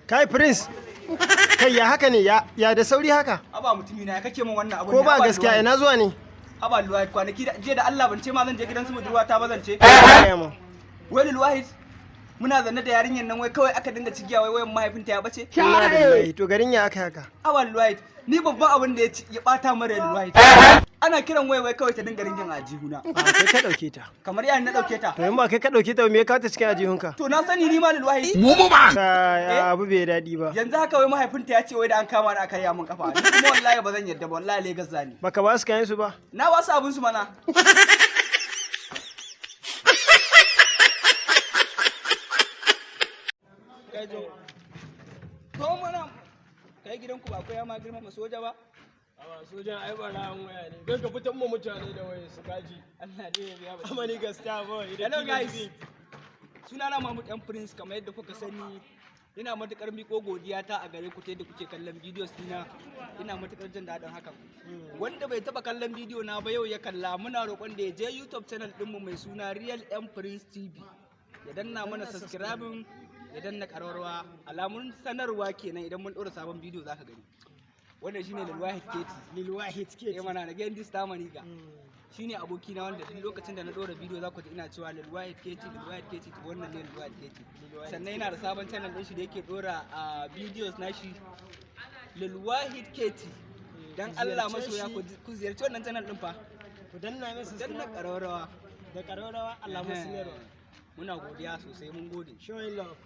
Kai Prince, kai ya haka ne ya da sauri haka? Aba mutumi na, ya kake min wannan abu? Ko ba gaskiya, ina zuwa ne? Aba Luwahid, kwanaki da jiya da Allah ban ce ma zan je gidan su budurwa ta ba, zan ce. Gaya mun. Wai Luwahid, muna zanne da yarinyar nan, wai kawai aka dinga cigiya wai wayan mahaifinta ya bace. Inna lillahi, to garin ya aka haka? Aba Luwahid, ni babban abin da ya bata mara, Luwahid. Ana kiran wai wai kawai ta dinga ringin a jihuna. A kai ka dauke ta. Kamar yana na dauke ta. To in ba kai ka dauke ta ba, me ya kawo ta cikin ajihunka? To na sani ni ma, Luwahid. Kai, abu bai daɗi ba. Yanzu haka wai mahaifinta ya ce wai da an kama ni aka karya min kafa. Ni kuma wallahi ba zan yarda ba, wallahi Lagos zani. Baka ba su kayan su ba? Na wasu abin su mana. Kai zo. To mana. Kai, gidanku ba akwai ya ma girmama soja ba? Awa sojan ai barawan waya ne. Don ka fitan mu mutane da waya su kaji. Allah ne ya biya ba. Amma ni gaskiya ba idan Hello guys. Sunana Mahmud Dan Prince, kamar yadda kuka sani. Ina matukar miko godiya ta a gare ku ta yadda kuke kallon videos dina. Ina matukar jin daɗin hakan. Wanda bai taba kallon bidiyo na ba yau ya kalla, muna roƙon da ya je YouTube channel ɗinmu mai suna Real M Prince TV. Ya danna mana subscribing, ya danna ƙararrawa, alamun sanarwa kenan, idan mun ɗora sabon bidiyo zaka gani. Wannan shine Lil Wahid Keti. Lil Wahid ke. Eh mana na Gendis Tamaniga. Shine abokina wanda duk lokacin da na dora bidiyo za ku ji ina cewa Lil Wahid Keti, Lil Wahid Keti, to wannan ne Lil Wahid Keti. Sannan yana da sabon channel din shi da yake dora a videos nashi, Lil Wahid Keti. Dan Allah masoya, ku ziyarci wannan channel din fa. Ku danna mai Danna subscribe ƙararrawa. da ƙararrawa, alamun sanarwa. Muna godiya sosai, mun gode. Showing love.